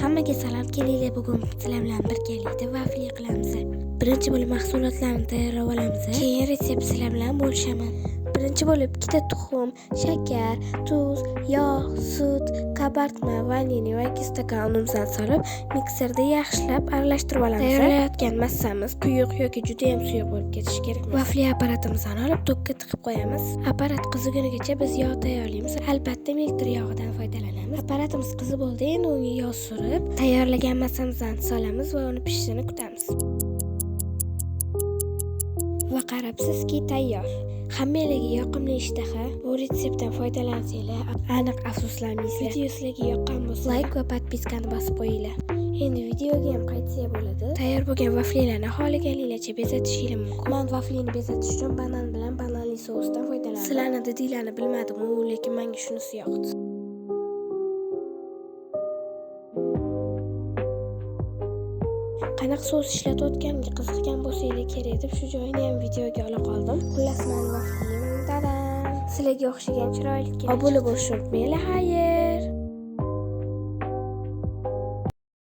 Hammaga salom, kelinglar, bugun sizlar bilan birgalikda vafli qilamiz. Birinchi bo'lib mahsulotlarni tayyorlab olamiz. Keyin retsept sizlar bilan bo'lishaman. Birinchi bo'lib 2 ta tuxum, shakar, tuz, yog', sut, qabartma, vanilin va 2 stakan unimizni solib, mikserda yaxshilab aralashtirib olamiz. Tayyorlayotgan massamiz quyuq yoki juda ham suyuq bo'lib ketishi kerak. Vafli apparatimizni olib tokka tiqib qo'yamiz. Apparat qizigunigacha biz yog' tayyorlaymiz. Albatta milter yog'idan foydalanamiz. Apparatimiz qizib bo'ldi, endi unga yog' surib, tayyorlagan massamizni solamiz va uni pishishini kutamiz. Va qarabsizki, tayyor. Hammanglarga yoqimli ishtaha. Bu retseptdan foydalansanglar, aniq afsuslanmaysizlar. Video sizlarga yoqqan bo'lsa, like va подписка ni bosib qo'yinglar. Endi videoga ham qaytsak bo'ladi. Tayyor bo'lgan vaflilarni xohlaganinglarcha bezatishingiz mumkin. Men vaflini bezatish uchun banan bilan bananli sousdan foydalandim. Sizlarni didinglarni bilmadim, lekin menga shunisi yoqdi. Qanaqa sous ishlatayotganimga qiziqqan bo'lsanglar kerak deb shu joyini ham videoga ola qoldim. Xullas, meni vaflim tadam. Sizlarga o'xshagan chiroyli. Obuna bo'lishni unutmanglar. Xayr.